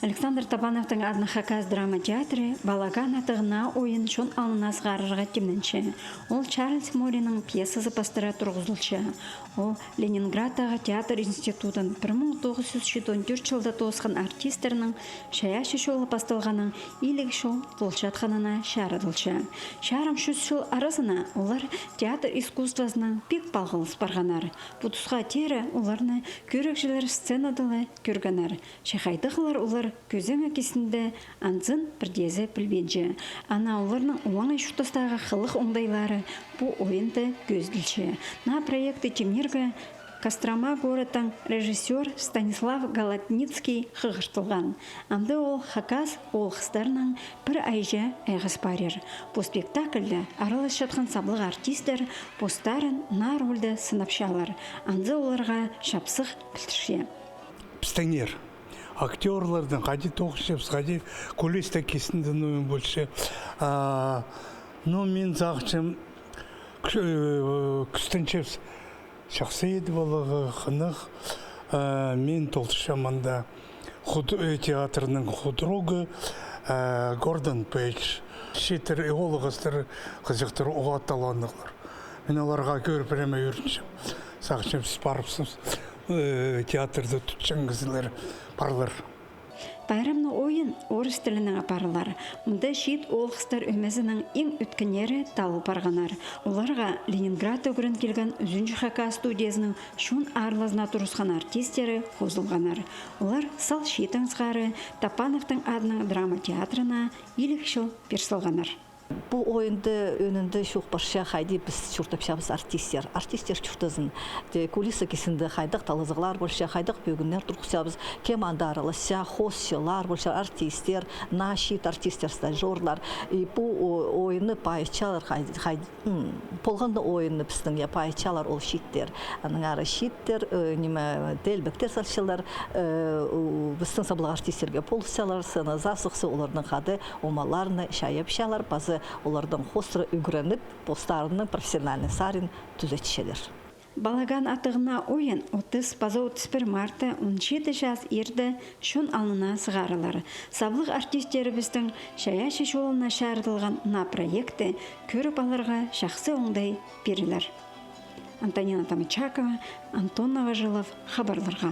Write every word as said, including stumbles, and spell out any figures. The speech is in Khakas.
Александр Топановтың адынаң Хакас драма театры «Балаган» атығ наа ойын чон алнына сығарарға тимненче. Ол Чарльз Морриннің пьесазы пастыра турғызылча. Ол Ленинградтағы театр институтын пір муң тоғыс чӱс читон тӧрт чылда тоосхан артистернің чайаачы чолы пасталғаннаң илиг чыл толчатханына чарыдылча. Чарым чӱс чыл аразына олар театр искусствозынаң пик палғалыс парғаннар. Пу тусха теере оларны кӧрігҷілер сценада ла кӧргеннер. Че хайдағлар олар кӧзенек кистінде, анзын пірдеезі пілбинче. Ана оларның олаңай чуртастағы хылых оңдайлары пу ойында кӧзіділче. Наа проектті тимнирге Кострома городтаң режиссёр Станислав Голотницкий хығыртылған. Амды ол хакас оолғыстарынаң пір айҷа айғас парир. Пу спектакльде араласчатхан саблығ артисттер постарын наа рольда сынапчалар. Анзы оларға чапсых пілдірче. Пістіңер актёрлардаң хайди тоғынчабыс, хайди кулиста кистінде, ну, больше. А, ну, мин сағынчам, кӱ-, э, кӱстенчебіс чахсы идіп аларға, хынығ. А, мин толдырчам анда худ-, э, театрның худруогы, а, Гордон Пейдж. Чииттер, э, оолғыстар, хызыхтар уғаа таланнығлар. Мин оларға кӧр прямо ӧрінчем. Сағынчам, піс парыбысхабыс, э, театрда тутчаң кізілер парлар. Пайрамнығ ойын орыс тілінең апарылар. Мында чиит оолғыстар ӧмезінің иң ӧткіннері талыл парғаннар. Оларға Ленинградта ӱгрен килген ӱзінҷі хакас студиязының чон аарлазына турысхан артисттері хозылғаннар. Олар сал чииттең сығара Топановтың адынаң драма театрына илиг чыл пир салғаннар. Пу ойында ӧӧнінде чоох парча, хайди піс чуртапчабыс артисттер. Артисттер чуртазын. Те кулиса кистінде хайдағ талазығлар полча, хайдағ пӧгіннер турғысчабыс, кем анда араласча, хосчылар полча, артисттер, наа чиит артисттер, стажёрлар. И пу о-, ойынны паайтчалар, хайди, хайди, м, полған на ойынны пістің, я, паайтчалар ол чииттер. Анаң ары чииттер, э, ниме, теелбектер салчалар, э, у, пістің саблығ артисттерге полысчалар, сценазар сыхса, оларның хада омаларны чайапчалар, паза оларның хоостыра ӱгреніп, постарының профессиональный сарын тӱзетчелер. «Балаган» атығ наа ойын отыс паза отыс пір мартта он читі час иирде чон алнына сығарылар. Саблығ артисттерібістің чайаачы чолына чарыдылған наа проектті кӧріп аларға чахсы оңдай пирілер. Антонина Тамачакова, Антон Новожилов, хабарларға.